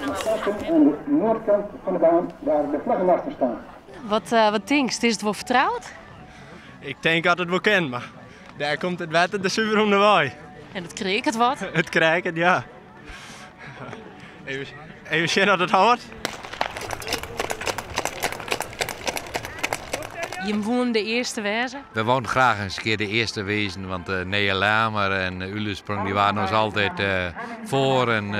Aan de noardkant fan de baan waar de flaggenmasten staan. Wat, wat tinkst? Is it wol fertroud? Ik tink dat it wol kin, mar dêr komt it wetter der suver om de wei. En it kreaket wat? It kreaket, ja. Even, even sjen oft it hâldt. Jim woenen de earste wêze? We wouden graach ris in kear de earste wêze, want uh, Nea Lamer en Ulesprong die waren ons altijd uh, voor. En, uh,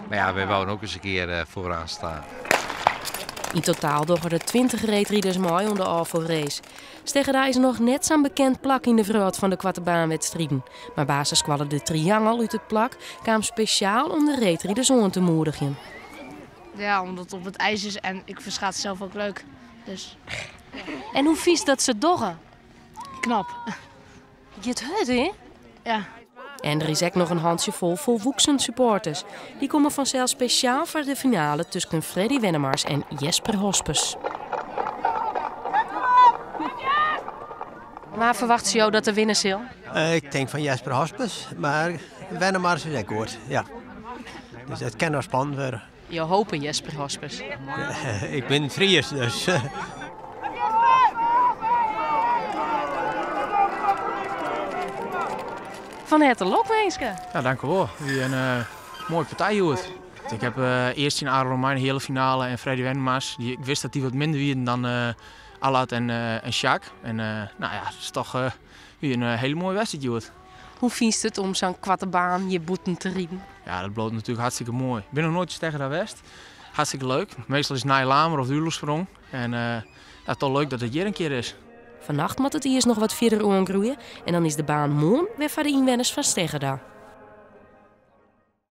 maar ja, wij wouden ook eens een keer uh, vooraan staan. Yn totaal dogge der 20 reedriders mei oan de ôffalrace. Steggerda is noch net sa'n bekend plak yn de wrâld fan de koartebaanwedstriden. Mar basisskoalle De Triangel út it plak kaam spesjaal om de reedriders oan te moedigjen. Ja, omdat het op het ijs is en ik vind schaatsen zelf ook leuk. Dus. En hoe fynst dat se dogge? Knap. Giet hurd, hè? Ja. En der is ek noch in hantsjefol folwoeksen supporters. Dy komme fansels spesjaal foar de finale tusken Freddy Wennemars en Jesper Hospes. Wa ferwachtsje jo dat der winne sil? Ik tink fan Jesper Hospes, mar Wennemars is ek goed. Ja. Dus it kin noch spannend wurde. Jo hope Jesper Hospes? Ik bin Fries, dus. Fan herte lokwinske. Ja, dank u wol. Wie in moaie partij hjoed. Ik ha earst tsjin Aaron Romein de heale finale en Freddy Wennemars. Ik wist dat dy wat minder wienen dan Allard en Jacques. En nou ja, it is toch wie in hiele moaie wedstriid hjoed. Hoe fynst it om sa'n koarte baan hjir bûten te riden? Ja, dat bliuwt natuerlik hartstikke moai. Ik bin noch noait yn Steggerda west. Hartstikke leuk. Meastal is it Nijelamer of de Ulesprong. En ja, toch leuk dat it hjir in kear is. Fannacht moat it iis noch wat fierder oangroeie en dan is de baan moarn wer foar de ynwenners fan Steggerda.